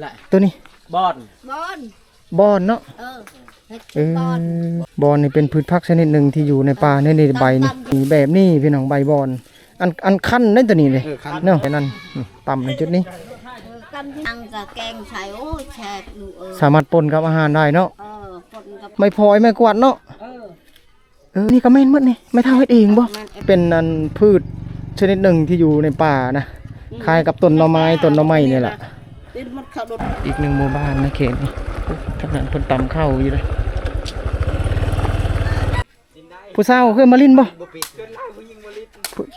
ລະ ໂຕນີ້ ບອນ ບອນ ບອນເນາະ ເອີ ເຮັດ ເອີ ບອນ ບອນນີ້ເປັນພືດຜັກຊະນິດໜຶ່ງທີ່ຢູ່ໃນປ່າ ເອີ ໃນ ໃນໃບນີ້ ຕຳ ແບບນີ້ພີ່ນ້ອງ ໃບບອນ ອັນ ອັນຄັນເດ້ໂຕນີ້ເດ້ ເອີ ຄັນ ເນາະ ອັນນັ້ນ ອືມ ຕຳໃນຈຸດນີ້ ເອີ ຕຳ ອັນກະແກງໃສ່ ໂອ້ຍ ແຊບລູກເອີຍ ສາມາດປົນກັບອາຫານໄດ້ເນາະ ເອີ ປົນກັບ ໄມ້ພອຍ ໄມ້ກວາດເນາະ ເອີ ເອີ ນີ້ກໍແມ່ນໝົດນີ້ ແມ່ເຖົ້າເຮັດເອງບໍ່? ແມ່ນ ເປັນອັນພືດຊະນິດໜຶ່ງທີ່ຢູ່ໃນປ່ານະ ອືມ ຄ້າຍກັບຕົ້ນໜໍ່ໄມ້ ຕົ້ນໜໍ່ໄມ້ນີ້ແຫຼະ ເປັນໝົດເຂົ້າດົນ ອີກໜຶ່ງໝູ່ບ້ານໃນເຂດນີ້ ໂອ້ ທາງນັ້ນເພິ່ນຕຳເຂົ້າຢູ່ເດ້ ຜູ້ສາວເຄີຍມາຫຼິ້ນບໍ່? ບໍ່ເປັນ ສ່ວນຫຼາຍຜູ້ຍິງມາຫຼິ້ນ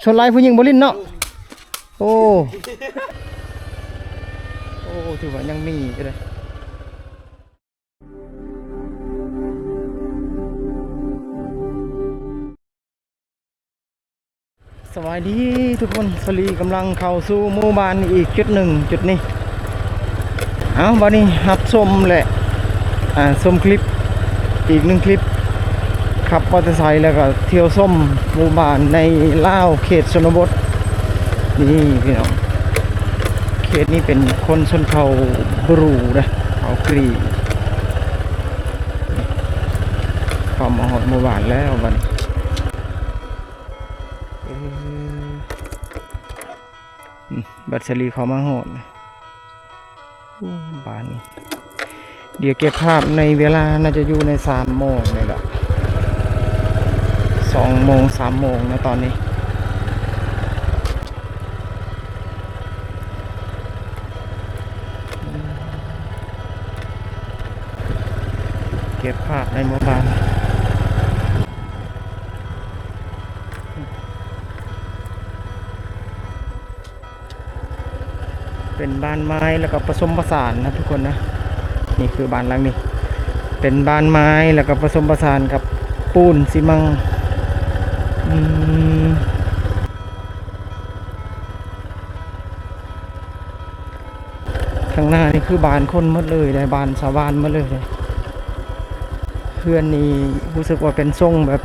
ສ່ວນຫຼາຍຜູ້ຍິງບໍ່ຫຼິ້ນເນາະ ໂອ້ ໂອ້ ຖືວ່າຍັງມີຢູ່ເດ້. ສະບາຍດີທຸກຄົນ ສາລີກຳລັງເຂົ້າສູ່ໝູ່ບ້ານອີກຈຸດໜຶ່ງ ຈຸດນີ້ ເອົາ ບາດນີ້ຮັບຊົມ ແລະ ອ່າ ຊົມຄລິບ ອີກໜຶ່ງຄລິບ ຂັບມໍເຕີໄຊ ແລ້ວກໍທ່ຽວຊົມໝູ່ບ້ານໃນລາວເຂດຊົນນະບົດ ນີ້ພີ່ນ້ອງ ເຂດນີ້ເປັນຄົນຊົນເຜົ່າບຣູເດ້ ເຜົ່າກຣີ ເຂົ້າມາຮອດໝູ່ບ້ານແລ້ວບັດນີ້ ເອີ ອືມ ບັດສາລີເຂົ້າມາຮອດ ໂອ້ ບ້ານນີ້ ດຽວເກັບພາບໃນເວລາ ໜ້າຈະຢູ່ໃນສາມໂມງນີ້ແຫຼະ ສອງໂມງ ສາມໂມງນະຕອນນີ້ ເກັບພາບໃນໝູ່ບ້ານ ເປັນບ້ານໄມ້ ແລ້ວກໍປະສົມປະສານນະທຸກຄົນນະ ນີ້ຄືບ້ານຫຼັງນີ້ ເປັນບ້ານໄມ້ ແລ້ວກໍປະສົມປະສານກັບປູນຊີມັງ ອືມ ທາງໜ້ານີ້ຄືບ້ານຄົນໝົດເລີຍເດ້ ບ້ານຊາວບ້ານໝົດເລີຍເດ້. ເຮືອນນີ້ຮູ້ສຶກວ່າເປັນຊົງແບບ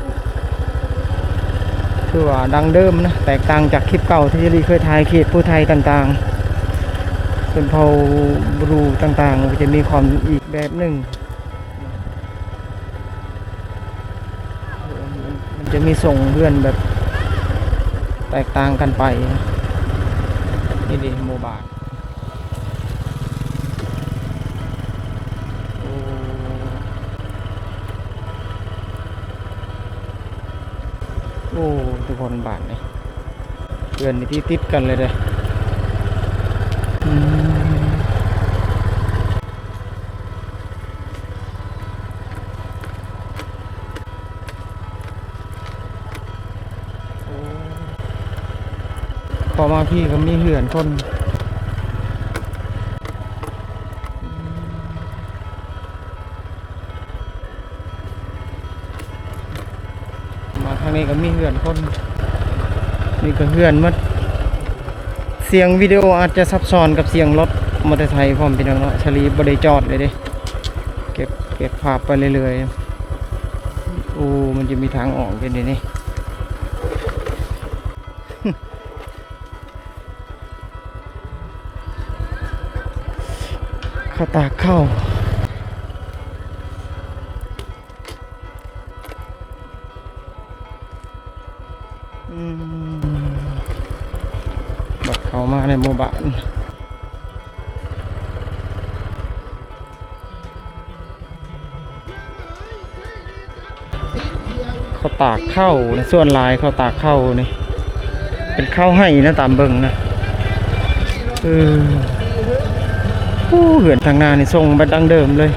ຄືວ່າດັ້ງເດີມນະ ແຕກຕ່າງຈາກຄລິບເກົ່າທີ່ສາລີເຄີຍຖ່າຍເຂດຜູ້ໄທຕ່າງໆ ຊົນເຜົ່າບຣູຕ່າງໆ ກໍຈະມີຄວາມອີກແບບໜຶ່ງ ມັນຈະມີຊົງເຮືອນແບບແຕກຕ່າງກັນໄປ. ນີ້ເດ້ໝູ່ບ້ານ. ໂອ້ ໂອ້ ທຸກຄົນ ບ້ານນີ້ ເຮືອນນີ້ຕິດໆກັນເລີຍເດ້. ອືມ ພໍມາພີ້ກໍມີເຮືອນຄົນ ມາທາງນີ້ກໍມີເຮືອນຄົນ ນີ້ກໍເຮືອນໝົດ. ສຽງວິດີໂອອາດຈະສັບຊ້ອນກັບສຽງລົດມໍເຕີໄຊພ້ອມ ພີ່ນ້ອງເນາະ. ສາລີບໍ່ໄດ້ຈອດເລີຍເດ້ ເກັບ ເກັບພາບໄປເລື້ອຍໆ. ໂອ້ ມັນຈະມີທາງອອກຢູ່ໃນນີ້. ເຂົາຕາກເຂົ້າ ອືມ ບັດເຂົ້າມາໃນໝູ່ບ້ານ ເຂົາຕາກເຂົ້ານະ ສ່ວນຫຼາຍເຂົາຕາກເຂົ້ານີ້ ເປັນເຂົ້າໄຮ່ນະ ຕາມເບິ່ງນະ. ເອີ ໂອ້ ເຮືອນທາງໜ້ານີ້ຊົງແບບດັ້ງເດີມເລີຍ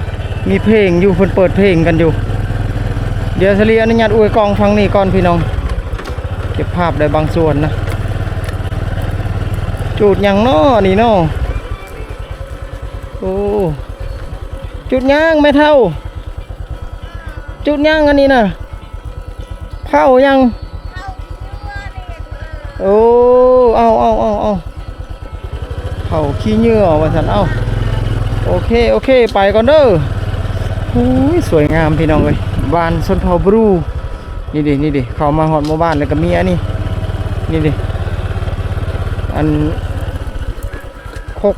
ມີເພງຢູ່ ເພິ່ນເປີດເພງກັນຢູ່. ດຽວສາລີອະນຸຍາດອູ້ຍກ້ອງຝັ່ງນີ້ກ່ອນ ພີ່ນ້ອງ ເກັບພາບໄດ້ບາງສ່ວນນະ. ຈູດຫຍັງເນາະນີ້ເນາະ? ໂອ້ ຈູດຫຍັງແມ່ເຖົ້າ? ຈູດຫຍັງອັນນີ້ນະ? ເຜົາຫຍັງ? ໂອ້ ເອົາ ເອົາ ເອົາ ເອົາ ເຜົາຂີ້ເຫຍື້ອວ່າຊັ້ນ. ເອົ້າ ໂອເຄ ໂອເຄ ໄປກ່ອນເດີ. ໂອ້ຍ ສວຍງາມ ພີ່ນ້ອງເອີຍ ບ້ານຊົນເຜົ່າບຣູ. ນີ້ເດ ນີ້ເດ ເຂົ້າມາຮອດໝູ່ບ້ານແລ້ວກໍມີອັນນີ້ ນີ້ເດ ອັນ ຄົກ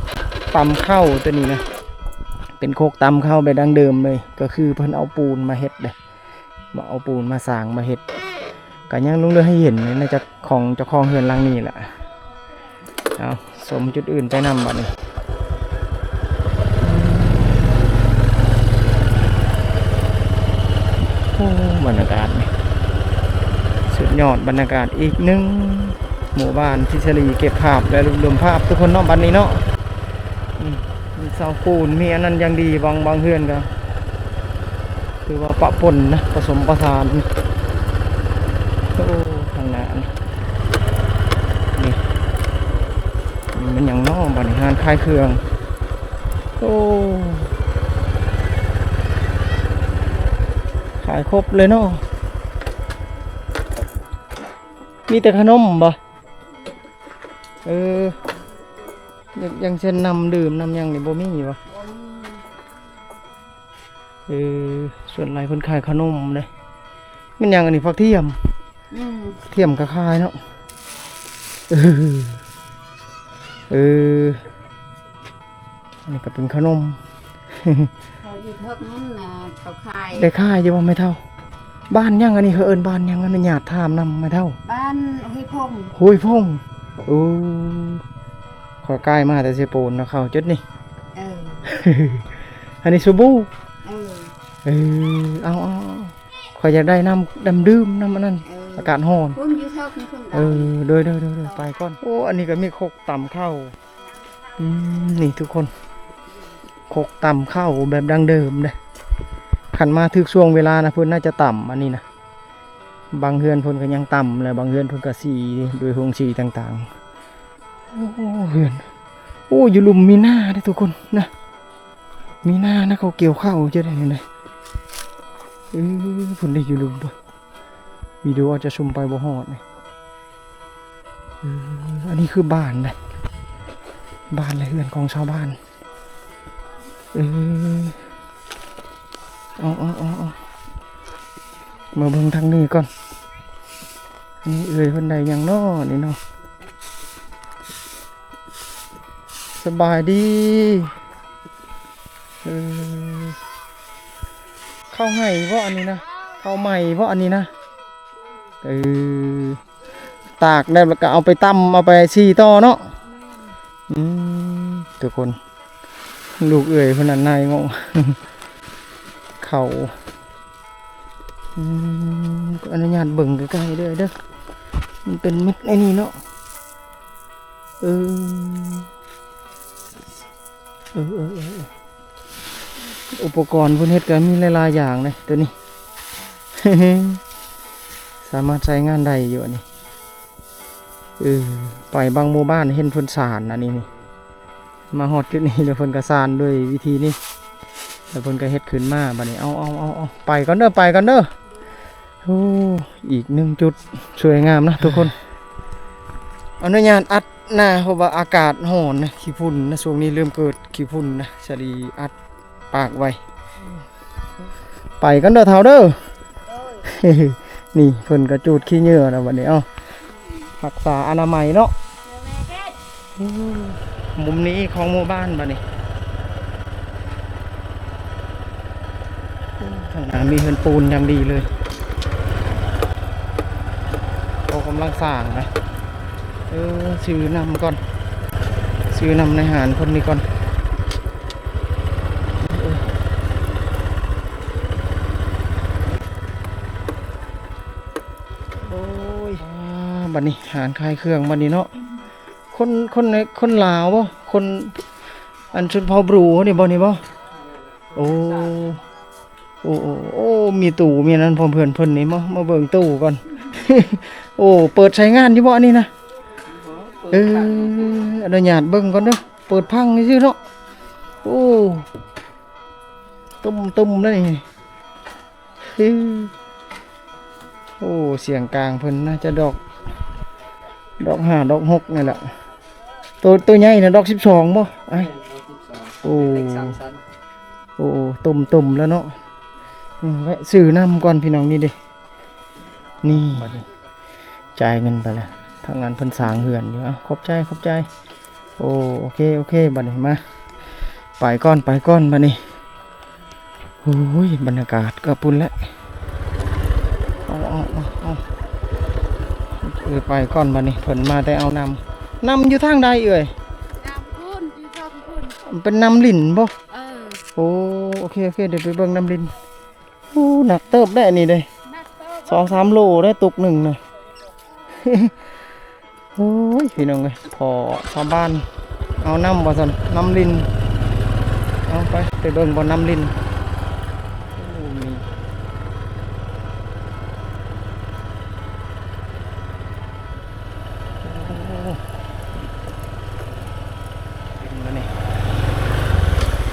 ຕຳເຂົ້າ ຕົວນີ້ນະ ເປັນຄົກຕຳເຂົ້າແບບດັ້ງເດີມເລີຍ ກໍຄືເພິ່ນເອົາປູນມາເຮັດເດ້ ມາເອົາປູນມາສ້າງມາເຮັດ ກໍຍັງຫຼົງເຫຼືອໃຫ້ເຫັນ ໜ້າຈະຂອງເຈົ້າຂອງເຮືອນຫຼັງນີ້ແຫຼະ. ເອົາ ຊົມຈຸດອື່ນໄປນຳບັດນີ້. ໂອ້ ບັນຍາກາດນີ້ ສຸດຍອດບັນຍາກາດ ອີກໜຶ່ງໝູ່ບ້ານທີ່ສາລີເກັບພາບ ແລະ ລວບລວມພາບທຸກຄົນເນາະ ບັດນີ້ເນາະ. ອືມ ມີເສົາປູນ ມີອັນນັ້ນຢ່າງດີ ບາງ ບາງເຮືອນກໍ ຖືວ່າປະປົນນະ ປະສົມປະສານ. ໂອ້ ທາງໜ້ານີ້ ນີ້ແມ່ນຫຍັງເນາະ ບັດນີ້ ຮ້ານຂາຍເຄື່ອງ. ໂອ້ ຂາຍຄົບເລີຍເນາະ. ມີແຕ່ຂະໜົມບໍ່? ເອີ ຢ່າງ ຢ່າງເຊັ່ນນ້ຳດື່ມນ້ຳຫຍັງນີ້ບໍ່ມີບໍ່? ບໍ່ມີ. ເອີ ສ່ວນຫຼາຍເພິ່ນຂາຍຂະໜົມເດ້. ແມ່ນຫຍັງອັນນີ້? ຜັກທຽມ. ອືມ ທຽມກໍຂາຍເນາະ. ເອີ ເອີ ອັນນີ້ກໍເປັນຂະໜົມ. ເຂົາຢູ່ເທິງນັ້ນນະ ເຂົາຂາຍ. ໄດ້ຂາຍຢູ່ບໍ່ແມ່ເຖົ້າ? ບ້ານຫຍັງອັນນີ້? ເຂົາເອີ້ນບ້ານຫຍັງ? ອະນຸຍາດຖາມນຳແມ່ເຖົ້າ. ບ້ານຫ້ວຍພົງ. ຫ້ວຍພົງ. ໂອ້ ຂ້ອຍກາຍມາແຕ່ເຊໂປນເນາະ ເຂົ້າຈຸດນີ້. ເອີ ອັນນີ້ສະບູ່. ເອີ ເອີ ເອົາໆໆ ຂ້ອຍຢາກໄດ້ນ້ຳ ນ້ຳດື່ມ ນ້ຳອັນນັ້ນ. ເອີ ອາກາດຮ້ອນ. ພຸ້ນຢູ່ເທິງພຸ້ນ. ເອີ ໂດຍໆໆ ໄປກ່ອນ. ໂອ້ ອັນນີ້ກໍມີຄົກຕຳເຂົ້າ. ອືມ ນີ້ທຸກຄົນ ຄົກຕຳເຂົ້າແບບດັ້ງເດີມເດ້. ຄັນມາຖືກຊ່ວງເວລານະ ເພິ່ນໜ້າຈະຕຳອັນນີ້ນະ. ບາງເຮືອນເພິ່ນກໍຍັງຕຳ ແລະ ບາງເຮືອນເພິ່ນກໍສີດ້ວຍໂຮງສີຕ່າງໆ. ໂອ້ ເຮືອນ ໂອ້ ຢູ່ລຸ່ມມີນາເດ້ທຸກຄົນນະ. ມີນານະ ເຂົາກ່ຽວເຂົ້າຈະໄດ້ແນວໃດ. ເອີ ເພິ່ນໄດ້ຢູ່ລຸ່ມພຸ້ນ. ວິດີໂອອາດຈະຊູມໄປບໍ່ຮອດນີ້. ເອີ ອັນນີ້ຄືບ້ານໃດ໋ ບ້ານ ແລະ ເຮືອນຂອງຊາວບ້ານ. ເອີ ເອົາໆໆໆ ມາເບິ່ງທາງນີ້ກ່ອນ. ນີ້ເອື້ອຍເພິ່ນໄດ້ຫຍັງເນາະນີ້ເນາະ. ສະບາຍດີ. ເອີ ເຂົ້າໄຮ່ບໍ່ອັນນີ້ນະ? ເຂົ້າໃໝ່ບໍ່ອັນນີ້ນະ? ເອີ ຕາກແລ້ວ ແລ້ວກໍເອົາໄປຕຳ ເອົາໄປສີຕໍ່ເນາະ. ອືມ ທຸກຄົນ ລູກເອື້ອຍເພິ່ນນັ້ນນາຍງອງເຂົ້າ. ອືມ ຂໍອະນຸຍາດເບິ່ງໃກ້ໆເດີ້ ເດີ້ ມັນເປັນເມັດໄອ້ນີ້ເນາະ. ເອີ ເອີໆໆໆ ອຸປະກອນເພິ່ນເຮັດກໍມີຫຼາຍໆຢ່າງເດ້ໂຕນີ້ ສາມາດໃຊ້ງານໄດ້ຢູ່ອັນນີ້. ເອີ ໄປບາງໝູ່ບ້ານເຫັນເພິ່ນສານອັນນີ້ນີ້ ມາຮອດຈຸດນີ້ແລ້ວເພິ່ນກໍສານດ້ວຍວິທີນີ້ ແລ້ວເພິ່ນກໍເຮັດຂຶ້ນມາ. ບັດນີ້ ເອົາໆໆ ໄປກ່ອນເດີ້ ໄປກ່ອນເດີ້. ໂອ້ ອີກໜຶ່ງຈຸດສວຍງາມນະທຸກຄົນ. ອະນຸຍາດອັດໜ້າ ເພາະວ່າອາກາດຮ້ອນນະ ຂີ້ຝຸ່ນນະ ຊ່ວງນີ້ເລີ່ມເກີດຂີ້ຝຸ່ນນະ ສາລີອັດປາກໄວ້. ໄປກ່ອນເດີ້ເຖົ້າເດີ້. ໂດຍ ນີ້ເພິ່ນກໍຈູດຂີ້ເຫຍື້ອແລ້ວບັດນີ້. ເອົ້າ ຮັກສາອະນາໄມເນາະ. ມຸມນີ້ຂອງໝູ່ບ້ານບັດນີ້ ທາງໜ້າມີເຮືອນປູນຢ່າງດີເລີຍ. ເຂົາກຳລັງສ້າງນະ. ເອີ ຊື້ນ້ຳກ່ອນ ຊື້ນ້ຳໃນຮ້ານເພິ່ນນີ້ກ່ອນ. ໂອ້ຍ ອ່າ ບັດນີ້ຮ້ານຂາຍເຄື່ອງບັດນີ້ເນາະ. ຄົນ ຄົນໃນ ຄົນລາວບໍ່? ຄົນ ອັນຊົນເຜົ່າບຣູນີ້ບໍ່ ນີ້ບໍ່? ໂອ້ ໂອ້ ໂອ້ ໂອ້ ມີຕູ້ ມີອັນນັ້ນພ້ອມ ເພື່ອນເພິ່ນນີ້ ມາ ມາເບິ່ງຕູ້ກ່ອນ. ໂອ້ ເປີດໃຊ້ງານຢູ່ບໍ່ອັນນີ້ນະ? ເອີ ອະນຸຍາດເບິ່ງກ່ອນເດີ້ ເປີດພັງຊື່ໆເນາະ. ໂອ້ ຕຸ້ມໆເລີຍນີ້. ໂອ້ ສຽງກາງເພິ່ນໜ້າຈະດອກ ດອກຫ້າ ດອກຫົກນີ້ແຫຼະ. ໂຕ ໂຕໃຫຍ່ນະ ດອກສິບສອງບໍ່ອ້າຍ? ໂອ້ ໂອ້ ຕຸ້ມໆແລ້ວເນາະ. ອືມ ແວະຊື້ນ້ຳກ່ອນພີ່ນ້ອງ. ນີ້ເດ້ ນີ້ ບັດນີ້ຈ່າຍເງິນໄປແລ້ວ. ທາງນັ້ນເພິ່ນສ້າງເຮືອນຢູ່. ເອົ້າ ຂອບໃຈ ຂອບໃຈ. ໂອ້ ໂອເຄ ໂອເຄ ບັດນີ້ມາ ໄປກ່ອນ ໄປກ່ອນບາດນີ້. ໂອ້ຍ ບັນຍາກາດກໍພຸ້ນແຫຼະ. ເອົາ ເອົາ ເອົາ ເອົາ ເອີ ໄປກ່ອນບາດນີ້. ເພິ່ນມາແຕ່ເອົານ້ຳ. ນ້ຳຢູ່ທາງໃດເອີຍ? ນ້ຳພຸ້ນ ຢູ່ທາງພຸ້ນ. ເປັນນ້ຳລິນບໍ່? ເອີ. ໂອ້ ໂອເຄ ໂອເຄ ດຽວໄປເບິ່ງນ້ຳລິນ. ໂອ້ ໜັກເຕີບແຫຼະນີ້ເດ້. ໜັກເຕີບ. ສອງສາມໂລໄດ້ຕຸກໜຶ່ງນະ. ໂອ້ຍ ພີ່ນ້ອງເອີຍ ພໍຊາວບ້ານເອົານ້ຳວ່າຊັ້ນ ນ້ຳລິນ. ເອົາໄປ ໄປເບິ່ງບ່ອນນ້ຳລິນ. ໂອ້ ມີ ໂອ້ ເປັນແລ້ວນີ້.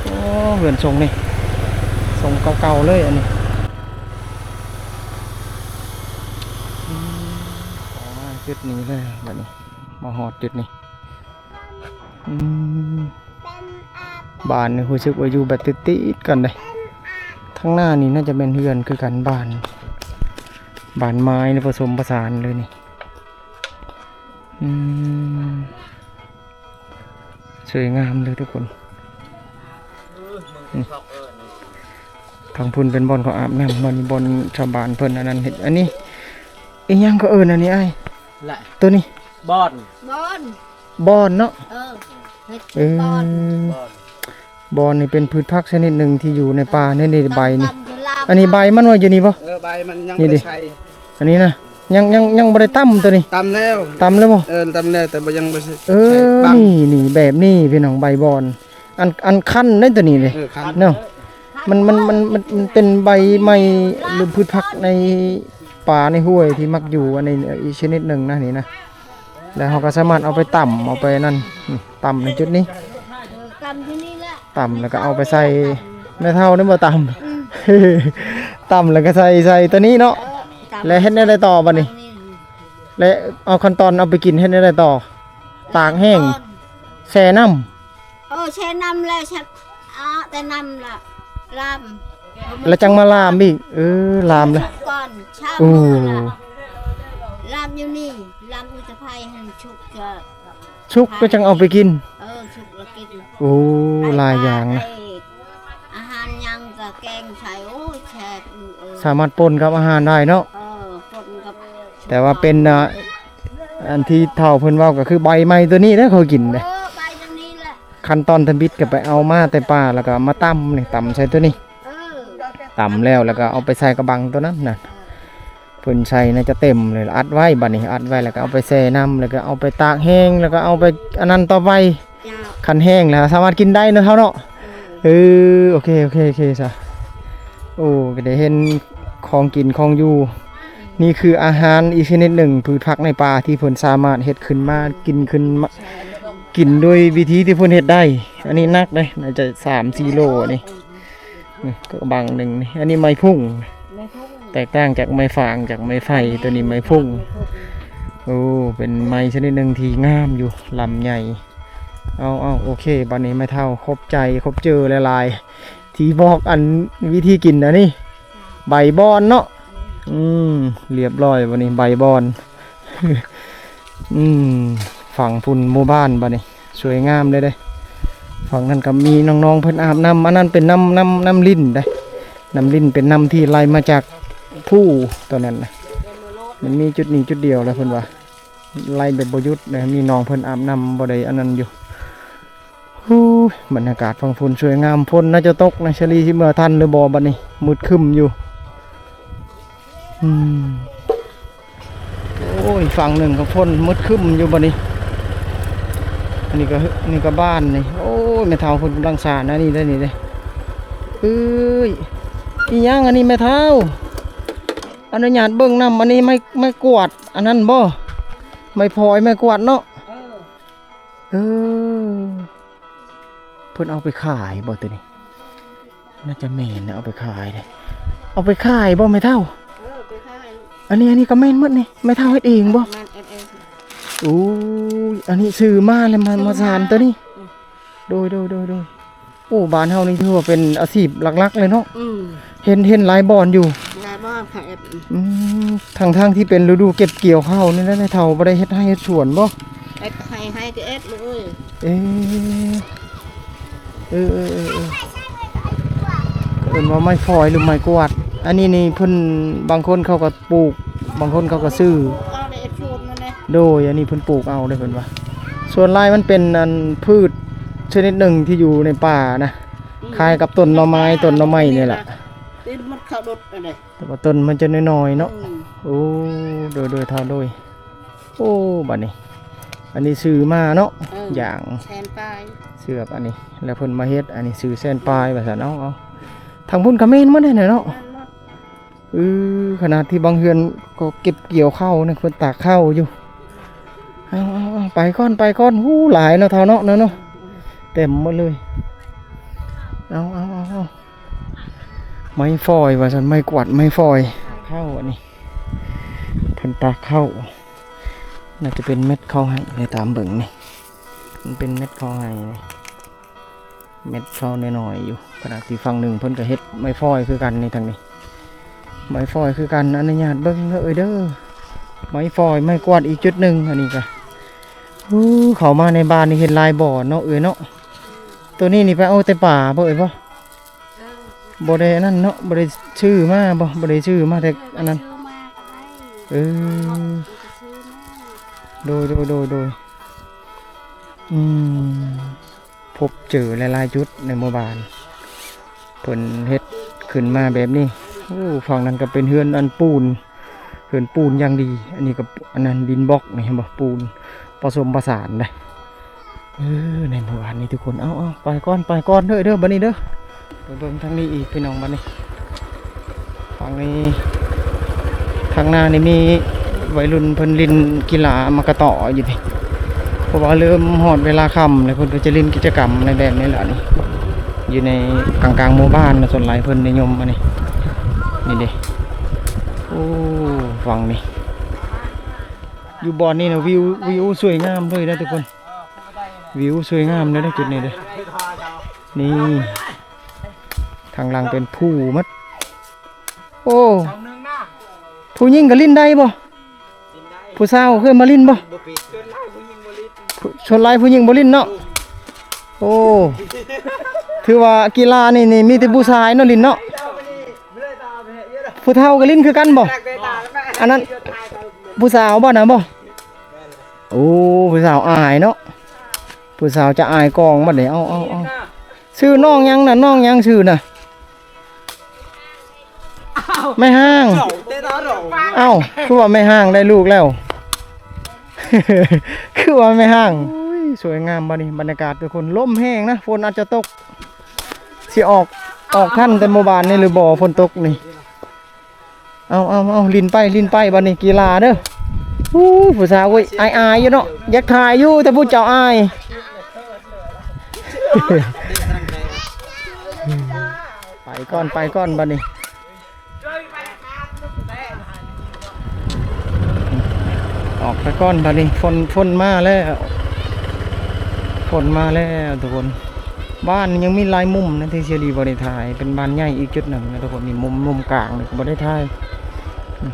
ໂອ້ ເຮືອນຊົງນີ້ ຊົງເກົ່າໆເລີຍອັນນີ້. ອືມ ພໍມາຈຸດນີ້ແລ້ວບາດນີ້ ມາຮອດຈຸດນີ້. ອືມ ບ້ານນີ້ຮູ້ສຶກວ່າຢູ່ແບບຕິດໆກັນເດ້. ທາງໜ້ານີ້ໜ້າຈະແມ່ນເຮືອນຄືກັນ ບ້ານ ບ້ານໄມ້ນີ້ ປະສົມປະສານເລີຍນີ້. ອືມ ສວຍງາມເລີຍທຸກຄົນ. ອືມ ທາງພຸ້ນເປັນບ່ອນເຂົາອາບນ້ຳ ບ່ອນ ບ່ອນຊາວບ້ານເພິ່ນອັນນັ້ນເຮັດ. ອັນນີ້ອີຫຍັງເຂົາເອີ້ນອັນນີ້ອ້າຍ? ລະ ໂຕນີ້ ບ່ອນ ບ່ອນ ບ່ອນເນາະ. ເອີ ເຮັດ ເອີ ບ່ອນ ບ່ອນນີ້ເປັນພືດຜັກຊະນິດໜຶ່ງທີ່ຢູ່ໃນປ່າ. ນີ້ ນີ້ໃບນີ້ ອັນນີ້ໃບມັນວ່າຢູ່ນີ້ບໍ່? ເອີ ໃບມັນຍັງບໍ່ໄດ້ໃສ່. ອັນນີ້ນະ ຍັງ ຍັງ ຍັງບໍ່ໄດ້ຕຳໂຕນີ້. ຕຳແລ້ວ ຕຳແລ້ວບໍ່? ເອີ ຕຳແລ້ວ ແຕ່ບໍ່ ຍັງບໍ່ໃສ່. ເອີ ນີ້ ນີ້ ແບບນີ້ພີ່ນ້ອງ ໃບບ່ອນ. ອັນ ອັນຄັນໄດ໋ໂຕນີ້ເດ້. ເອີ ຄັນ ເນາະ. ມັນ ມັນ ມັນ ມັນ ມັນເປັນໃບໄມ້ ຫຼືພືດຜັກໃນປ່າໃນຫ້ວຍທີ່ມັກຢູ່ອັນນີ້ ອີກຊະນິດໜຶ່ງນະ ນີ້ນະ. ແລ້ວເຮົາກໍສາມາດເອົາໄປຕຳ ເອົາໄປນັ້ນ ອືມ ຕຳໃນຈຸດນີ້ ເອີ ຕຳທີ່ນີ້ແຫຼະ. ຕຳແລ້ວກໍເອົາໄປໃສ່ ຕຳ ແມ່ເຖົ້ານີ້ບໍ່ຕຳ. ອືມ ຕຳແລ້ວກໍໃສ່ ໃສ່ໂຕນີ້ເນາະ. ເອີ ຕຳ ແລ້ວເຮັດແນວໃດຕໍ່ບາດນີ້? ຕຳນີ້ ແລ້ວເອົາ ຂັ້ນຕອນເອົາໄປກິນເຮັດແນວໃດຕໍ່? ຕາກແຫ້ງ ຕອນ ແຊ່ນ້ຳ. ເອີ ແຊ່ນ້ຳແລ້ວ ແຊ່ ອາ ແຕ່ນ້ຳລະລາມ ແລ້ວຈັ່ງມາລາມອີກ. ເອີ ລາມແລ້ວ ສຸກກ່ອນ ເຊົ້າ ໂອ້ ມື້ລະລາມຢູ່ນີ້ ລາມອຸດຕະໄພຫັ້ນ ສຸກກະ ສຸກກະຈັ່ງເອົາໄປກິນ. ເອີ ສຸກລະກິນ. ໂອ້ ຫຼາຍຢ່າງນະ ອາຫານຫຍັງກະແກງໃສ່. ໂອ້ຍ ແຊບລູກເອີຍ ສາມາດປົນກັບອາຫານໄດ້ເນາະ. ເອີ ປົນກັບ ແຕ່ວ່າເປັນ ອາ ອັນທີ່ເຖົ້າເພິ່ນເວົ້າກໍຄືໃບໄມ້ໂຕນີ້ແຫຼະເຂົາກິນເດ້. ເອີ ໃບໂຕນີ້ແຫຼະ. ຂັ້ນຕອນທຳອິດກໍໄປເອົາມາແຕ່ປ່າ ແລ້ວກໍເອົາມາຕຳນີ້ ຕຳໃສ່ໂຕນີ້. ເອີ ຕຳແລ້ວ ແລ້ວກໍເອົາໄປໃສ່ກະບັງໂຕນັ້ນນະ. ເອີ ເພິ່ນໃສ່ໜ້າຈະເຕັມເລີຍ ອັດໄວ້. ບາດນີ້ອັດໄວ້ ແລ້ວກໍເອົາໄປແຊ່ນ້ຳ ແລ້ວກໍເອົາໄປຕາກແຫ້ງ ແລ້ວກໍເອົາໄປອັນນັ້ນຕໍ່ໄປ. ເຈົ້າ ຄັນແຫ້ງແລ້ວສາມາດກິນໄດ້ເນາະ ເຖົ້າເນາະ. ເອີ ເອີ ໂອເຄ ໂອເຄ ໂອເຄຊະ. ໂອ້ ກໍໄດ້ເຫັນຂອງກິນຂອງຢູ່. ນີ້ຄືອາຫານອີກຊະນິດໜຶ່ງ ພືດຜັກໃນປ່າທີ່ເພິ່ນສາມາດເຮັດຂຶ້ນມາ ກິນຂຶ້ນມາ ກິນໂດຍວິທີທີ່ເພິ່ນເຮັດໄດ້. ອັນນີ້ໜັກເດ້ ໜ້າຈະສາມສີ່ໂລນີ້. ນີ້ກະບັງໜຶ່ງນີ້. ອັນນີ້ໄມ້ພຸ້ງ ໄມ້ພຸ້ງ ແຕກຕ່າງຈາກໄມ້ຟາງ ຈາກໄມ້ໄຜ່. ໂຕນີ້ໄມ້ພຸ້ງ. ໂອ້ ເປັນໄມ້ຊະນິດໜຶ່ງທີ່ງາມຢູ່ ລຳໃຫຍ່. ເອົາ ເອົາ ໂອເຄ ບາດນີ້ແມ່ເຖົ້າ ຂອບໃຈ ຂອບເຈີຫຼາຍໆ ທີ່ບອກອັນວິທີກິນອັນນີ້ ໃບບ່ອນເນາະ. ອືມ ລຽບຮ້ອຍບາດນີ້ ໃບບ່ອນ. ອືມ ຝັ່ງພຸ້ນໝູ່ບ້ານບາດນີ້ ສວຍງາມເລີຍເດ້. ຝັ່ງນັ້ນກໍມີນ້ອງໆເພິ່ນອາບນ້ຳ. ອັນນັ້ນເປັນນ້ຳ ນ້ຳ ນ້ຳລິນເດ້. ນ້ຳລິນເປັນນ້ຳທີ່ໄຫຼມາຈາກພູຕອນນັ້ນນະ. ມັນມີຈຸດນີ້ຈຸດດຽວແຫຼະເພິ່ນວ່າ ໄຫຼແບບບໍ່ຢຸດນະ. ມີນ້ອງເພິ່ນອາບນ້ຳ ບໍ່ໄດ້ອັນນັ້ນຢູ່. ໂອ້ຍ ບັນຍາກາດຝັ່ງພຸ້ນສວຍງາມ. ຝົນໜ້າຈະຕົກນະ ສາລີຊິເມືອທັນຫຼືບໍ່ບາດນີ້ ມືດຄຶ້ມຢູ່. ອືມ ໂອ້ຍ ຝັ່ງໜຶ່ງກໍຝົນມືດຄຶ້ມຢູ່ບາດນີ້. ອັນນີ້ກໍ ນີ້ກໍບ້ານນີ້. ໂອ້ຍ ແມ່ເຖົ້າເພິ່ນກຳລັງສານອັນນີ້ເດ້ ນີ້ເດ້. ເອີຍ ອີຫຍັງອັນນີ້ແມ່ເຖົ້າ? ອະນຸຍາດເບິ່ງນຳ. ອັນນີ້ໄມ້ ໄມ້ກວາດອັນນັ້ນບໍ່? ໄມ້ພອຍ ໄມ້ກວາດເນາະ. ເອີ ເອີ ເພິ່ນເອົາໄປຂາຍບໍ່ໂຕນີ້? ໜ້າຈະແມ່ນນະ ເອົາໄປຂາຍເດ້. ເອົາໄປຂາຍບໍ່ແມ່ເຖົ້າ? ເອີ ໄປຂາຍ. ອັນນີ້ ອັນນີ້ກໍແມ່ນໝົດນີ້ ແມ່ເຖົ້າເຮັດເອງບໍ່? ແມ່ນເຮັດເອງ. ໂອ້ຍ ອັນນີ້ຊື້ມາແລ້ວມາ ຊື້ມາ ມາສານໂຕນີ້. ອືມ ໂດຍ ໂດຍ ໂດຍ ໂດຍ. ໂອ້ ບ້ານເຮົານີ້ຖືວ່າເປັນອາຊີບຫຼັກໆເລີຍເນາະ. ອືມ ເຫັນ ເຫັນຫຼາຍບ່ອນຢູ່ ຫຼາຍບ່ອນເຂົາເຮັດ. ອືມ ທັງໆທີ່ເປັນລະດູເກັບກ່ຽວເຂົ້ານີ້ແຫຼະ ແມ່ເຖົ້າບໍ່ໄດ້ເຮັດໄຮ່ເຮັດສວນບໍ່? ເຮັດໄຮ່ ໄຮ່ກໍເຮັດລູກເອີຍ. ເອີ ເອີ ເອີ້ນວ່າໄມ້ຟອຍ ຫຼື ໄມ້ກວາດ. ອັນນີ້ນີ້ເພິ່ນ ບາງຄົນເຂົາກໍປູກ ບາງຄົນເຂົາກໍຊື້. ເອົາໄດ້ເຮັດໂຊນນັ້ນແຫຼະ. ໂດຍ ອັນນີ້ເພິ່ນປູກເອົາເດ້ ເພິ່ນວ່າ. ສ່ວນຫຼາຍມັນເປັນອັນພືດຊະນິດໜຶ່ງທີ່ຢູ່ໃນປ່ານະ ອືມ ຄ້າຍກັບຕົ້ນໜໍ່ໄມ້ ຕົ້ນໜໍ່ໄມ້ນີ້ແຫຼະ. ຕິດໝົດເຂົ້າດົດອັນໃດ ແຕ່ວ່າຕົ້ນມັນຈະນ້ອຍໆເນາະ. ອືມ ໂອ້ ໂດຍ ໂດຍ ເຖົ້າ ໂດຍ. ໂອ້ ບັດນີ້ ອັນນີ້ຊື້ມາເນາະ. ເອີ ຢາງ ແສນປາຍ ເຊືອກອັນນີ້ ແລ້ວເພິ່ນມາເຮັດອັນນີ້ ຊື້ແສນປາຍວ່າຊັ້ນ. ເອົາ ເອົາ ທາງພຸ້ນກໍແມ່ນໝົດແຫຼະເນາະ. ແມ່ນໝົດ. ເອີ ຂະໜາດທີ່ບາງເຮືອນກໍເກັບກ່ຽວເຂົ້ານະ ເພິ່ນຕາກເຂົ້າຢູ່. ເອົາ ເອົາ ເອົາ ໄປກ່ອນ ໄປກ່ອນ. ໂອ້ ຫຼາຍເນາະ ເຖົ້າເນາະ ເນາະ ເນາະ ເຕັມໝົດເລີຍ. ເອົາ ເອົາ ເອົາ ເອົາ ໄມ້ຟອຍວ່າຊັ້ນ ໄມ້ກວາດ ໄມ້ຟອຍ. ເຂົ້າອັນນີ້ ເພິ່ນຕາກເຂົ້າ ໜ້າຈະເປັນເມັດເຂົ້າໄຮ່ ໃນຕາມເບິ່ງນີ້ ມັນເປັນເມັດເຂົ້າໄຮ່ນີ້ ເມັດເຂົ້ານ້ອຍໆຢູ່. ຂະນະທີ່ຝັ່ງໜຶ່ງເພິ່ນກໍເຮັດໄມ້ຟອຍຄືກັນນີ້ ທາງນີ້ໄມ້ຟອຍຄືກັນ. ອະນຸຍາດເບິ່ງເດີເອີຍເດີ ໄມ້ຟອຍ ໄມ້ກວາດອີກຈຸດໜຶ່ງ. ອັນນີ້ກໍ ໂອ້ ເຂົ້າມາໃນບ້ານນີ້ເຫັນຫຼາຍບ່ອນເນາະເອີຍເນາະ. ໂຕນີ້ນີ້ໄປເອົາແຕ່ປ່າບໍ່ເອີຍບໍ່? ເອີ ບໍ່ໄດ້ອັນນັ້ນເນາະ ບໍ່ໄດ້ຊື້ມາບໍ່? ບໍ່ໄດ້ຊື້ມາແຕ່ອັນນັ້ນ. ບໍ່ໄດ້ຊື້ມາກໍໄດ້. ເອີ ມັນກໍຊື້ມາ. ໂດຍ ໂດຍ ໂດຍ ໂດຍ. ອືມ ພົບເຈີຫຼາຍໆຈຸດໃນໝູ່ບ້ານ ເພິ່ນເຮັດຂຶ້ນມາແບບນີ້. ໂອ້ ຝັ່ງນັ້ນກໍເປັນເຮືອນອັນປູນ ເຮືອນປູນຢ່າງດີ. ອັນນີ້ກໍອັນນັ້ນ ດິນບລັອກນີ້ ເຫັນບໍ່? ປູນປະສົມປະສານເດ້. ເອີ ໃນໝູ່ບ້ານນີ້ທຸກຄົນ. ເອົາ ເອົາ ໄປກ່ອນ ໄປກ່ອນເດີ ເດີ ບັດນີ້ເດີ. ໄປເບິ່ງທາງນີ້ອີກ ພີ່ນ້ອງ ບັດນີ້. ທາງນີ້ ທາງໜ້ານີ້ມີໄວລຸ້ນເພິ່ນຫຼິ້ນກິລາໝາກກະຕໍ້ຢູ່ນີ້ ເພາະວ່າເລີ່ມຮອດເວລາຄ່ຳແລ້ວ ເພິ່ນກໍຈະຫຼິ້ນກິດຈະກຳໃນແບບນີ້ແຫຼະນີ້ ຢູ່ໃນກາງໆໝູ່ບ້ານນະ. ສ່ວນຫຼາຍເພິ່ນນິຍົມອັນນີ້ ນີ້ເດ້. ໂອ້ ຝັ່ງນີ້ ຢູ່ບ່ອນນີ້ນະ ວິວ ວິວສວຍງາມເລີຍນະທຸກຄົນ. ວິວສວຍງາມເດີ ໃນຈຸດນີ້ເດີ. ນີ້ ທາງຫຼັງເປັນພູໝົດ. ໂອ້ ຜູ້ຍິງກໍຫຼິ້ນໄດ້ບໍ່? ຜູ້ສາວເຄີຍມາຫຼິ້ນບໍ່? ສ່ວນຫຼາຍຜູ້ຍິງບໍ່ຫຼິ້ນເນາະ. ໂອ້ ຖືວ່າກິລານີ້ ນີ້ມີແຕ່ຜູ້ຊາຍເນາະຫຼິ້ນເນາະ. ຜູ້ເຖົ້າກໍຫຼິ້ນຄືກັນບໍ່? ອັນນັ້ນຜູ້ສາວບໍ່ນະບໍ່? ໂອ້ ຜູ້ສາວອາຍເນາະ ຜູ້ສາວຈະອາຍກອງບັດນີ້. ເອົາ ເອົາ ເອົາ ຊື່ນ້ອງຫຍັງນະ? ນ້ອງຫຍັງຊື່ນະ? ແມ່ຮ້າງ. ເອົ້າ ຄືວ່າແມ່ຮ້າງໄດ້ລູກແລ້ວ ຄືວ່າແມ່ຮ້າງ. ໂອ້ຍ ສວຍງາມບັດນີ້ ບັນຍາກາດທຸກຄົນ. ລົມແຮງນະ ຝົນອາດຈະຕົກ. ຊິອອກ ອອກທັນແຕ່ມື້ວານນີ້ຫຼືບໍ່ ຝົນຕົກນີ້. ເອົາ ເອົາ ເອົາ ຫຼິ້ນໄປ ຫຼິ້ນໄປ ບັດນີ້ກິລາເດີ. ອູ້ຍ ຜູ້ສາວ ໂອ້ຍ ອາຍໆຢູ່ເນາະ ຢາກຖ່າຍຢູ່ ແຕ່ຜູ້ເຈົ້າອາຍ. ໄປກ່ອນ ໄປກ່ອນ ບັດນີ້ ອອກໄປກ່ອນ ບັດນີ້ ຝົນ ຝົນມາແລ້ວ ຝົນມາແລ້ວທຸກຄົນ. ບ້ານຍັງມີຫຼາຍມຸມນະ ທີ່ເສລີບໍ່ໄດ້ຖ່າຍ ເປັນບ້ານໃຫຍ່ອີກຈຸດໜຶ່ງນະທຸກຄົນ. ນີ້ມຸມ ມຸມກາງນີ້ກໍບໍ່ໄດ້ຖ່າຍ.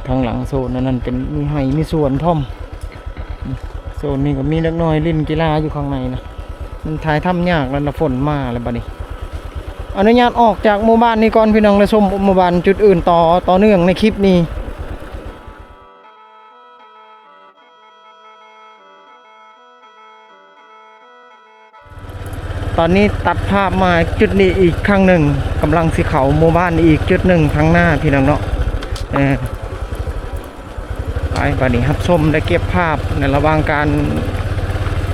ທາງຫຼັງໂຊນອັນນັ້ນເປັນມີໄຮ່ມີສວນພ້ອມ. ໂຊນນີ້ກໍມີເດັກນ້ອຍຫຼິ້ນກິລາຢູ່ຂ້າງໃນນະ. ມັນຖ່າຍທຳຍາກແລ້ວນະ ຝົນມາແລ້ວບັດນີ້. ອະນຸຍາດອອກຈາກໝູ່ບ້ານນີ້ກ່ອນ ພີ່ນ້ອງ ແລ້ວຊົມໝູ່ບ້ານຈຸດອື່ນຕໍ່ ຕໍ່ເນື່ອງໃນຄລິບນີ້. ຕອນນີ້ຕັດພາບມາຈຸດນີ້ອີກຄັ້ງໜຶ່ງ ກຳລັງຊິເຂົ້າໝູ່ບ້ານອີກຈຸດໜຶ່ງທາງໜ້າ ພີ່ນ້ອງເນາະ. ເອີ ໄປ ບາດນີ້ຮັບຊົມ ແລະ ເກັບພາບໃນລະຫວ່າງການ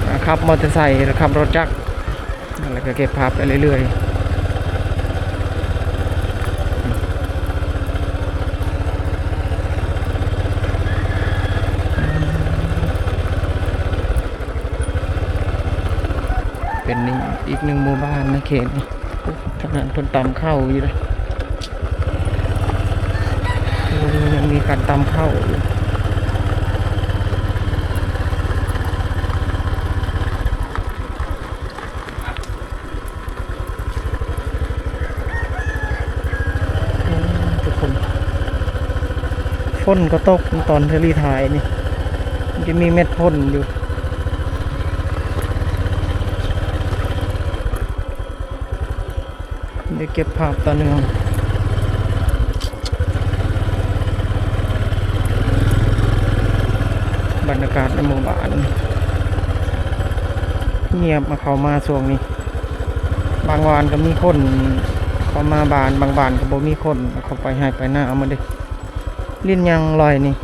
ອາ ຂັບມໍເຕີໄຊ ແລະ ຂັບລົດຈັກ. ແລ້ວກໍເກັບພາບໄປເລື້ອຍໆ. ເປັນອີກໜຶ່ງໝູ່ບ້ານໃນເຂດນີ້. ໂອ້ ທາງນັ້ນເພິ່ນຕຳເຂົ້າຢູ່ເດ້. ໂອ້ ຍັງມີການຕຳເຂົ້າຢູ່. ໂອ້ ທຸກຄົນ ຝົນກໍຕົກຕອນເຊລີຖ່າຍນີ້ ມັນຈະມີເມັດຝົນຢູ່. ໄດ້ເກັບພາບຕໍ່ເນື່ອງ ບັນຍາກາດໃນໝູ່ບ້ານ ງຽບມາ ເຂົ້າມາຊ່ວງນີ້ ບາງບ້ານກໍມີຄົນເຂົ້າມາບ້ານ ບາງບ້ານກໍບໍ່ມີຄົນ ເຂົ້າໄປໄຮ່ໄປນາໝົດເດ້. ຫຼິ້ນຫຍັງລອຍນີ້?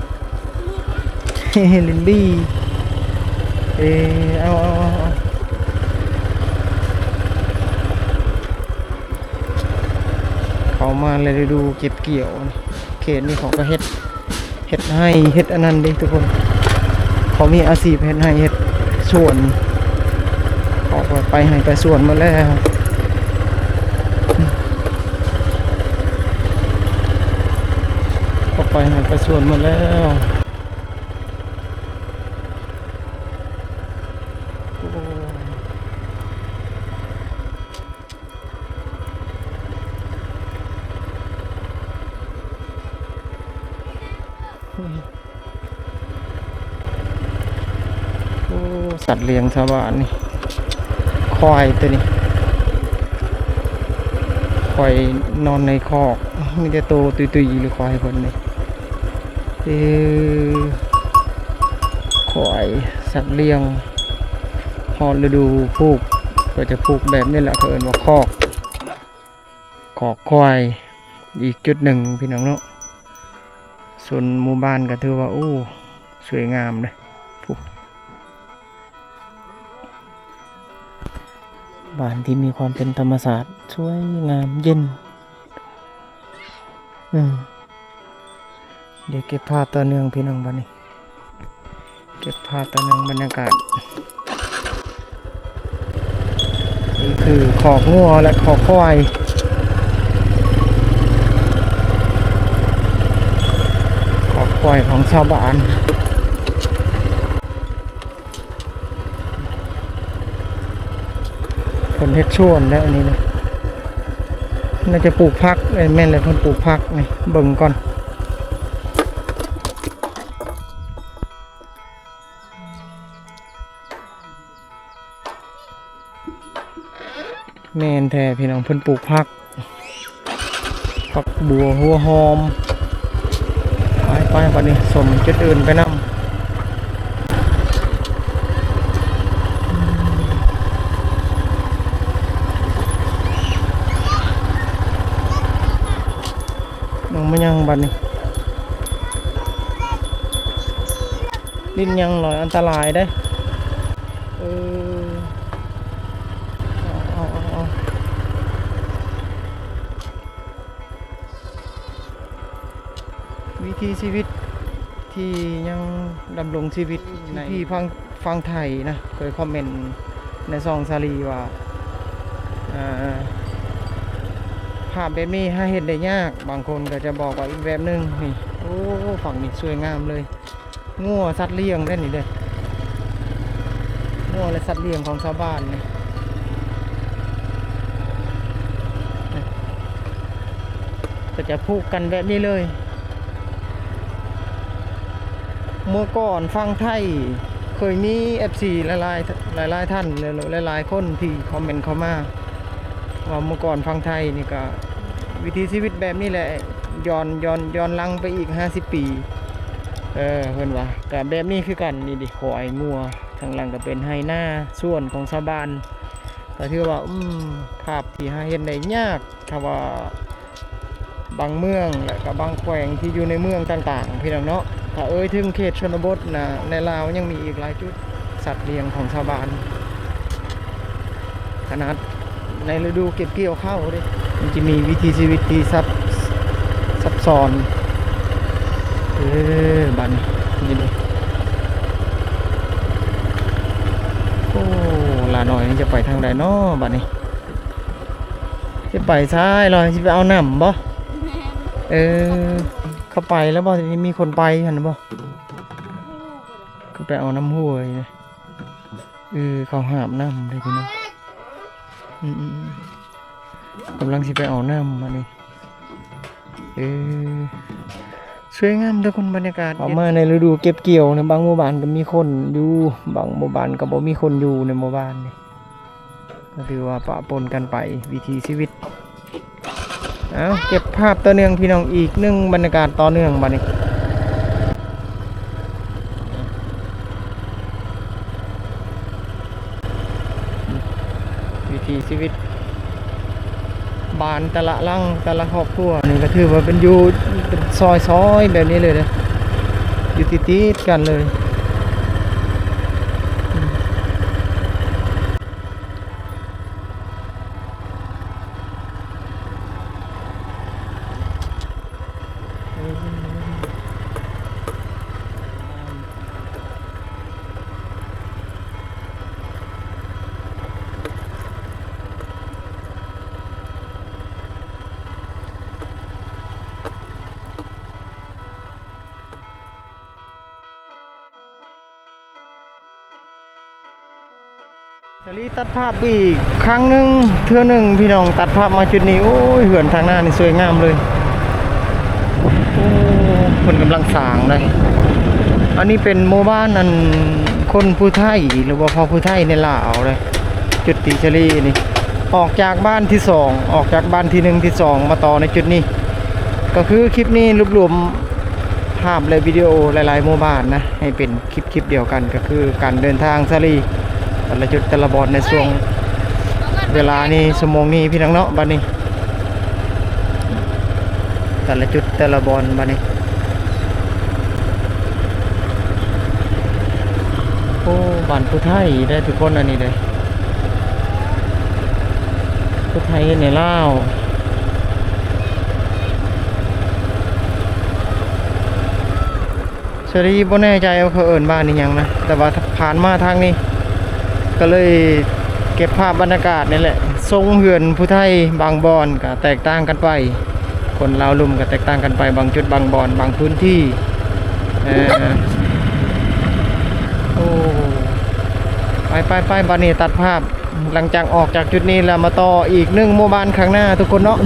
ຫຼິ້ນບີ. ເອີ ເອົາ ເອົາ ເອົາ ເອົາ ເຂົ້າມາແລ້ວ ລະດູເກັບກ່ຽວ ເຂດນີ້ເຂົາກໍເຮັດ ເຮັດໄຮ່ ເຮັດອັນນັ້ນເດ້ທຸກຄົນ ເຂົາມີອາຊີບເຮັດໄຮ່ເຮັດສວນ ເຂົາກໍໄປໄຮ່ໄປສວນໝົດແລ້ວ ເຂົາໄປໄຮ່ໄປສວນໝົດແລ້ວ. ໂອ້ ໂອ້ ສັດລ້ຽງຊາວບ້ານນີ້ ຄວາຍຕົວນີ້ ຄວາຍນອນໃນຄອກ ມີແຕ່ໂຕຕຸ້ຍໆ ຢູ່ ຄວາຍເພິ່ນນີ້. ເອີ ຄວາຍ ສັດລ້ຽງ ຮອດລະດູຜູກ ກໍຈະຜູກແບບນີ້ແຫຼະ ເຂົາເອີ້ນວ່າຄອກ ຄອກຄວາຍ. ອີກຈຸດໜຶ່ງພີ່ນ້ອງເນາະ ສ່ວນໝູ່ບ້ານກໍຖືວ່າ ໂອ້ ສວຍງາມເດ້ ບ້ານທີ່ມີຄວາມເປັນທຳມະຊາດ ສວຍງາມ ເຢັນ ອືມ ດຽວເກັບພາບຕໍ່ເນື່ອງພີ່ນ້ອງ ບັດນີ້ ເກັບພາບຕໍ່ເນື່ອງບັນຍາກາດ ນີ້ຄືຄອກງົວ ແລະ ຄອກຄວາຍ ຄອກຄວາຍຂອງຊາວບ້ານ. ເພິ່ນເຮັດສວນແລ້ວອັນນີ້ນະ ໜ້າຈະປູກຜັກ ເອີ ແມ່ນແຫຼະ ເພິ່ນປູກຜັກນີ້ ເບິ່ງກ່ອນ ແມ່ນແທ້ພີ່ນ້ອງ ເພິ່ນປູກຜັກ ຜັກບົ່ວ ຫົວຫອມ ໄປໆ ບັດນີ້ ສົມຈຸດອື່ນໄປນຳ ລົງມາຍັງບັດນີ້ ຫຼິ້ນຫຍັງລອຍ ອັນຕະລາຍເດ້. ເອີ ເອົາ ເອົາ ເອົາ ເອົາ ວິຖີຊີວິດທີ່ຍັງດຳລົງຊີວິດໃນທີ່ຝັ່ງ ຝັ່ງໄທນະ ເຄີຍຄອມເມັນໃນຊ່ອງສາລີວ່າ ເອີ ພາບແບບນີ້ຫາເຫັນໄດ້ຍາກ ບາງຄົນກໍຈະບອກວ່າອີກແບບໜຶ່ງນີ້. ໂອ້ ຝັ່ງນີ້ສວຍງາມເລີຍ. ງົວ ສັດລ້ຽງເດ້ນີ້ເດ້ ງົວ ແລະ ສັດລ້ຽງຂອງຊາວບ້ານນີ້ ກໍຈະຜູກກັນແບບນີ້ເລີຍ. ເມື່ອກ່ອນຝັ່ງໄທເຄີຍມີເອັຟຊີຫຼາຍໆ ຫຼາຍໆທ່ານ ຫຼາຍໆຄົນທີ່ຄອມເມັນເຂົ້າມາ ວ່າເມື່ອກ່ອນຝັ່ງໄທນີ້ກໍວິຖີຊີວິດແບບນີ້ແຫຼະ ຍ້ອນ ຍ້ອນ ຍ້ອນຫຼັງໄປອີກຫ້າສິບປີ ເອີ ເພິ່ນວ່າກໍແບບນີ້ຄືກັນ ນີ້ເດ້ ຄວາຍ ງົວ ທາງຫຼັງກໍເປັນໄຮ່ນາສວນຂອງຊາວບ້ານ ກໍຖືວ່າ ອືມ ພາບທີ່ຫາເຫັນໄດ້ຍາກ ຖ້າວ່າບາງເມືອງ ແລະ ກໍບາງແຂວງທີ່ຢູ່ໃນເມືອງຕ່າງໆ ພີ່ນ້ອງເນາະ. ຖ້າເອີ່ຍເຖິງເຂດຊົນນະບົດນະ ໃນລາວຍັງມີອີກຫຼາຍຈຸດ ສັດລ້ຽງຂອງຊາວບ້ານ ຂະໜາດໃນລະດູເກັບກ່ຽວເຂົ້າເດ້ ມັນຈະມີວິຖີຊີວິດທີ່ຊັບ ຊັບຊ້ອນ. ເອີ ບາດນີ້ ນີ້ເດ້ ໂອ້ ຫຼານ້ອຍນີ້ຈະໄປທາງໃດເນາະ ບາດນີ້ ຊິໄປຊ້າຍ ລອຍ ຊິໄປເອົານ້ຳບໍ່? ແມ່ນ ເອີ ເຂົາໄປແລ້ວບໍ່? ມີຄົນໄປຫັ້ນບໍ່? ຄືໄປເອົານ້ຳຫ້ວຍ ເອີ ເຂົາຫາບນ້ຳເດ້ພີ່ນ້ອງ ອືມໆ ກຳລັງຊິໄປເອົານ້ຳ ບາດນີ້ ເອີ ສວຍງາມທຸກຄົນ ບັນຍາກາດ ເຂົ້າມາໃນລະດູເກັບກ່ຽວນະ ບາງໝູ່ບ້ານກໍມີຄົນຢູ່ ບາງໝູ່ບ້ານກໍບໍ່ມີຄົນຢູ່ໃນໝູ່ບ້ານນີ້ ກໍຖືວ່າປະປົນກັນໄປ ວິຖີຊີວິດ ເອົາ ເກັບພາບຕໍ່ເນື່ອງພີ່ນ້ອງ ອີກໜຶ່ງບັນຍາກາດຕໍ່ເນື່ອງບັດນີ້. ວິຖີຊີວິດບ້ານແຕ່ລະຫຼັງ ແຕ່ລະຄອບຄົວ ນີ້ກໍຖືວ່າເປັນຢູ່ເປັນຊອຍໆ ແບບນີ້ເລີຍເດ້ ຢູ່ຕິດໆກັນເລີຍ. ສາລີຕັດພາບອີກຄັ້ງໜຶ່ງ ເທື່ອໜຶ່ງ ພີ່ນ້ອງ ຕັດພາບມາຈຸດນີ້. ໂອ້ຍ ເຮືອນທາງໜ້ານີ້ສວຍງາມເລີຍ. ໂອ້ ເພິ່ນກຳລັງສ້າງໄດ໋. ອັນນີ້ເປັນໝູ່ບ້ານ ອັນ ຄົນຜູ້ໄທ ຫຼືວ່າເຜົ່າຜູ້ໄທໃນລາວເດ້ ຈຸດທີ່ສາລີນີ້ ອອກຈາກບ້ານທີສອງ ອອກຈາກບ້ານທີໜຶ່ງ ທີສອງ ມາຕໍ່ໃນຈຸດນີ້. ກໍຄືຄລິບນີ້ລວບລວມພາບ ແລະ ວິດີໂອຫຼາຍໆໝູ່ບ້ານນະ ໃຫ້ເປັນຄລິບ ຄລິບດຽວກັນ ກໍຄືການເດີນທາງສາລີ ແຕ່ລະຈຸດແຕ່ລະບ່ອນໃນຊ່ວງເວລານີ້ ຊົ່ວໂມງນີ້ ພີ່ນ້ອງເນາະ. ບັດນີ້ ແຕ່ລະຈຸດແຕ່ລະບ່ອນບັດນີ້. ໂອ້ ບ້ານຜູ້ໄທເດ້ທຸກຄົນ ອັນນີ້ເດ້ ຜູ້ໄທເຮັດໃນລາວ. ສາລີບໍ່ແນ່ໃຈວ່າເຂົາເອີ້ນບ້ານອີ່ຫຍັງນະ ແຕ່ວ່າຜ່ານມາທາງນີ້ ກໍເລີຍເກັບພາບບັນຍາກາດນີ້ແຫຼະ. ຊົງເຮືອນຜູ້ໄທບາງບ່ອນກໍແຕກຕ່າງກັນໄປ, ຄົນລາວລຸ່ມກໍແຕກຕ່າງກັນໄປ, ບາງຈຸດບາງບ່ອນບາງພື້ນທີ່. ເອີ ໂອ້ ໄປໆໆ ບັດນີ້ຕັດພາບ ຫຼັງຈາກອອກຈາກຈຸດນີ້ແລ້ວ ມາຕໍ່ອີກໜຶ່ງໝູ່ບ້ານຂ້າງໜ້າທຸກຄົນເນາະ.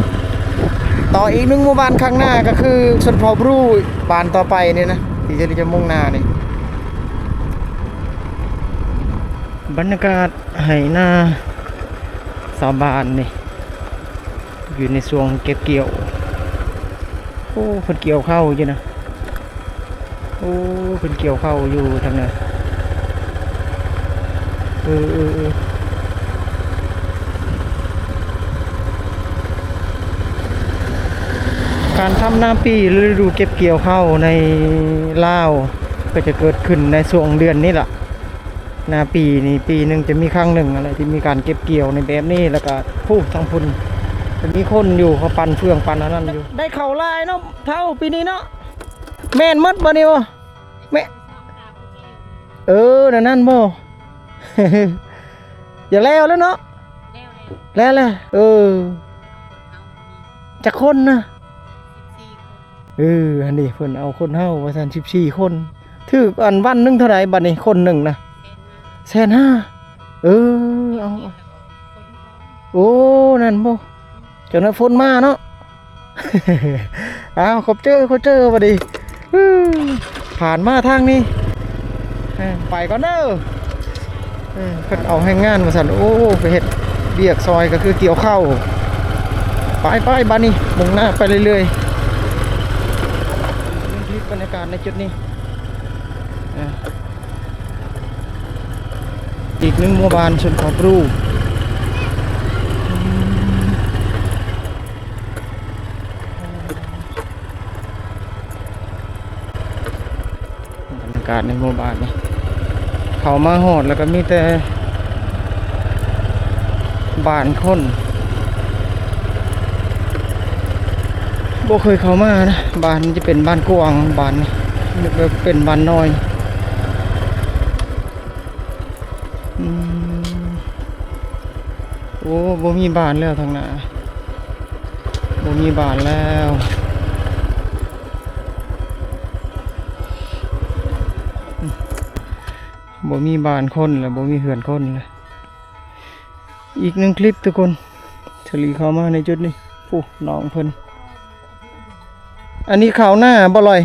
ຕໍ່ອີກໜຶ່ງໝູ່ບ້ານຂ້າງໜ້າ ກໍຄືຊົນເຜົ່າບຣູ ບ້ານຕໍ່ໄປນີ້ນະ ທີ່ຈະໄດ້ຈະມຸ່ງໜ້ານີ້. ບັນຍາກາດໄຮ່ນາຊາວບ້ານນີ້ ຢູ່ໃນຊ່ວງເກັບກ່ຽວ. ໂອ້ ເພິ່ນກ່ຽວເຂົ້າຢູ່ນະ. ໂອ້ ເພິ່ນກ່ຽວເຂົ້າຢູ່ທາງນັ້ນ. ເອີ ເອີ ເອີ ການທຳນາປີ ລະດູເກັບກ່ຽວເຂົ້າໃນລາວ ກໍຈະເກີດຂຶ້ນໃນຊ່ວງເດືອນນີ້ລະ. ນາປີນີ້ ປີໜຶ່ງຈະມີຄັ້ງໜຶ່ງຫັ້ນແຫຼະ ທີ່ມີການເກັບກ່ຽວໃນແບບນີ້. ແລ້ວກໍ ຜູ້ ທາງພຸ້ນ ຈະມີຄົນຢູ່ ເຂົາປັ່ນເຟືອງ ປັ່ນອັນນັ້ນຢູ່. ໄດ້ເຂົ້າຫຼາຍເນາະ ເຖົ້າ ປີນີ້ເນາະ. ແມ່ນໝົດບໍ່ນີ້ບໍ່? ແມ່ ເອີ ແນວນັ້ນບໍ່? ຢ່າແລ້ວແລ້ວເນາະ. ແລ້ວແລ້ວ ແລ້ວແລ້ວ. ເອີ ຈັກຄົນນະ? ເອີ ຫັ້ນເດ ເພິ່ນເອົາຄົນເຮົາວ່າຊັ້ນ ສິບສີ່ຄົນ. ຖືກອັນວັນໜຶ່ງເທົ່າໃດບັດນີ້ ຄົນໜຶ່ງນະ? ແສນຫ້າ. ເອີ ເອົາ ເອົາ ໂອ້ ນັ້ນບໍ່ ຈັກໜ້ອຍຝົນມາເນາະ. ອ້າວ ຂອບໃຈ ຂອບໃຈ ບັດນີ້ ຜ່ານມາທາງນີ້. ເອີ ໄປກ່ອນເດີ. ເອີ ເພິ່ນເອົາແຮງງານວ່າຊັ້ນ. ໂອ້ ໄປເຮັດວຽກຊ່ອຍ ກໍຄືກ່ຽວເຂົ້າ. ໄປໆ ບັດນີ້ມຸ່ງໜ້າໄປເລື້ອຍໆ. ບັນຍາກາດໃນຈຸດນີ້ ເອີ ອີກໜຶ່ງໝູ່ບ້ານຊົນເຜົ່າບຣູ. ບັນຍາກາດໃນໝູ່ບ້ານນີ້ ເຂົ້າມາຮອດແລ້ວກໍມີແຕ່ບ້ານຄົນ ບໍ່ເຄີຍເຂົ້າມານະ. ບ້ານມັນຈະເປັນບ້ານກວ້າງ ບ້ານນີ້ ແບບເປັນບ້ານນ້ອຍ. ອືມ ໂອ້ ບໍ່ມີບ້ານແລ້ວທາງໜ້າ ບໍ່ມີບ້ານແລ້ວ. ບໍ່ມີບ້ານຄົນແລ້ວ ບໍ່ມີເຮືອນຄົນແລ້ວ. ອີກໜຶ່ງຄລິບທຸກຄົນ ສາລີເຂົ້າມາໃນຈຸດນີ້. ຜູ້ ນ້ອງເພິ່ນ ອັນນີ້ເຂົ້ານາບໍ່ລອຍ?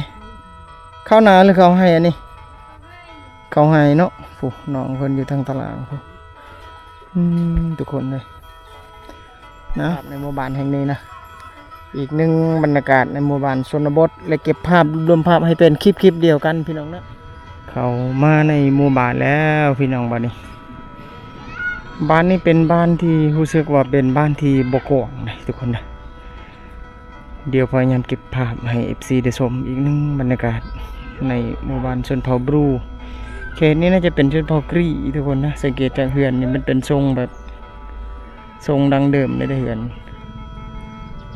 ເຂົ້ານາ ຫຼື ເຂົ້າໄຮ່? ອັນນີ້ເຂົ້າໄຮ່ເນາະ. ຜູ້ ນ້ອງເພິ່ນຢູ່ທາງຕາລາງຜູ້. ອືມ ທຸກຄົນເອີຍ ນະ ໃນໝູ່ບ້ານແຫ່ງນີ້ນະ. ອີກໜຶ່ງບັນຍາກາດໃນໝູ່ບ້ານຊົນນະບົດ ແລະ ເກັບພາບ ລວມພາບໃຫ້ເປັນຄລິບ ຄລິບດຽວກັນພີ່ນ້ອງເນາະ. ເຂົ້າມາໃນໝູ່ບ້ານແລ້ວພີ່ນ້ອງ ບາດນີ້ ບ້ານນີ້ເປັນບ້ານທີ່ຮູ້ສຶກວ່າເປັນບ້ານທີ່ບໍ່ກວ້າງເດ້ທຸກຄົນເດ້. ດຽວພະຍາຍາມເກັບພາບໃຫ້ເອັຟຊີໄດ້ຊົມອີກໜຶ່ງບັນຍາກາດໃນໝູ່ບ້ານຊົນເຜົ່າບຣູ. ເຂດນີ້ໜ້າຈະເປັນຊົນເຜົ່າກຣີທຸກຄົນນະ. ສັງເກດຈາກເຮືອນນີ້ ມັນເປັນຊົງແບບ ຊົງດັ້ງເດີມເລີຍເດ້ເຮືອນ.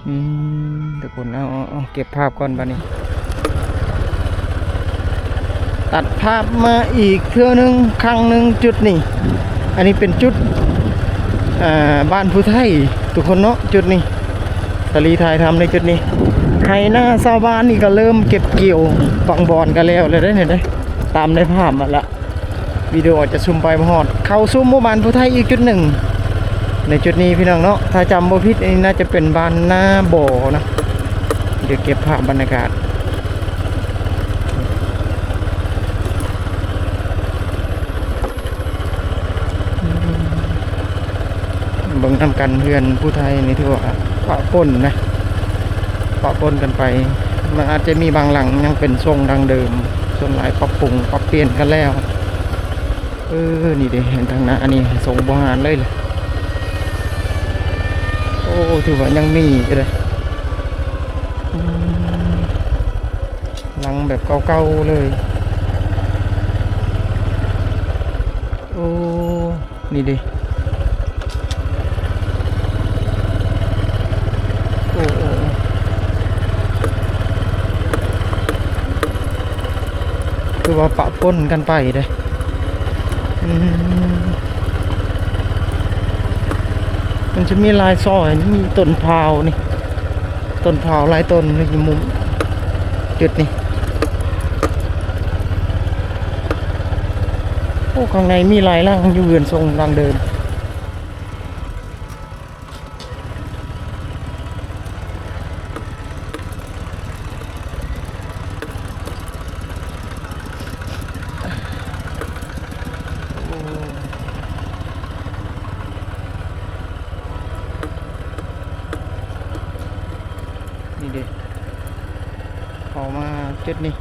ອືມ ທຸກຄົນ ເອົາ ເອົາ ເອົາ ເກັບພາບກ່ອນບາດນີ້. ຕັດພາບມາອີກເທື່ອໜຶ່ງ ຄັ້ງໜຶ່ງ ຈຸດນີ້ ອັນນີ້ເປັນຈຸດ ອ່າ ບ້ານຜູ້ໄທທຸກຄົນເນາະ. ຈຸດນີ້ ສາລີຖ່າຍທຳໃນຈຸດນີ້ ໄຮ່ນາຊາວບ້ານນີ້ກໍເລີ່ມເກັບກ່ຽວ ບາງບ່ອນກໍແລ້ວແລ້ວເດ້ ນີ້ເດ້ ຕາມໃນພາບຫັ້ນລະ. ວິດີໂອອາດຈະຊູມໄປບໍ່ຮອດ ເຂົ້າສູ່ໝູ່ບ້ານຜູ້ໄທອີກຈຸດໜຶ່ງ ໃນຈຸດນີ້ພີ່ນ້ອງເນາະ. ຖ້າຈຳບໍ່ຜິດ ອັນນີ້ໜ້າຈະເປັນບ້ານນາບໍ່ນະ. ດຽວເກັບພາບບັນຍາກາດ ເບິ່ງນຳກັນ ເຮືອນຜູ້ໄທນີ້ຖືວ່າປະປົນນະ ປະປົນກັນໄປ. ມັນອາດຈະມີບາງຫຼັງຍັງເປັນຊົງດັ້ງເດີມ ສ່ວນຫຼາຍປັບປຸງປັບປ່ຽນກັນແລ້ວ. ເອີ ນີ້ເດ້ ເຫັນທາງໜ້ານີ້ຊົງບູຮານເລີຍ. ໂອ້ ຖືວ່າຍັງມີຢູ່ເດ້. ອືມ ຫຼັງແບບເກົ່າໆເລີຍ. ໂອ້ ນີ້ເດ້. ໂອ້ ໂອ້ ຄືວ່າປະປົນກັນໄປເດ້. ອືມ ມັນຈະມີຫຼາຍຊອຍ ມີຕົ້ນພ້າວນີ້ ຕົ້ນພ້າວຫຼາຍຕົ້ນຢູ່ມຸມຈຸດນີ້. ໂອ້ ຂ້າງໃນມີຫຼາຍຫຼັງຢູ່ ເຮືອນຊົງຫຼັງເດີມ. ນີ້ເດ້ ເຂົ້າມາຈຸດນີ້.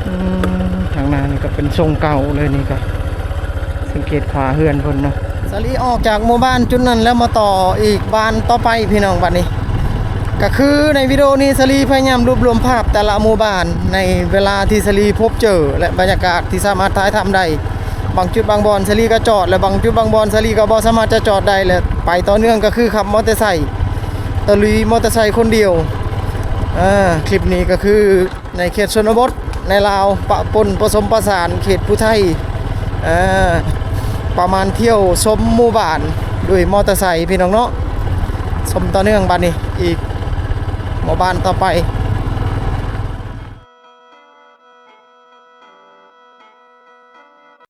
ອືມ ທາງໜ້ານີ້ກໍເປັນຊົງເກົ່າເລີຍ ນີ້ກໍສັງເກດຝາເຮືອນເພິ່ນເນາະ. ສາລີອອກຈາກໝູ່ບ້ານຈຸດນັ້ນແລ້ວ ມາຕໍ່ອີກບ້ານຕໍ່ໄປພີ່ນ້ອງ. ບັດນີ້ກໍຄືໃນວິດີໂອນີ້ ສາລີພະຍາຍາມລວບລວມພາບແຕ່ລະໝູ່ບ້ານ ໃນເວລາທີ່ສາລີພົບເຈີ ແລະ ບັນຍາກາດທີ່ສາມາດຖ່າຍທຳໄດ້. ບາງຈຸດບາງບ່ອນສາລີກໍຈອດ ແລະ ບາງຈຸດບາງບ່ອນສາລີກໍບໍ່ສາມາດຈະຈອດໄດ້ ແລະ ໄປຕໍ່ເນື່ອງກໍຄືຂັບມໍເຕີໄຊ ຕະລຸຍມໍເຕີໄຊຄົນດຽວ. ເອີ ຄລິບນີ້ກໍຄືໃນເຂດຊົນນະບົດໃນລາວ ປະປົນປະສົມປະສານເຂດຜູ້ໄທ ເອີ ປະມານທ່ຽວຊົມໝູ່ບ້ານໂດຍມໍເຕີໄຊພີ່ນ້ອງເນາະ. ຊົມຕໍ່ເນື່ອງບັດນີ້ອີກໝູ່ບ້ານຕໍ່ໄປ.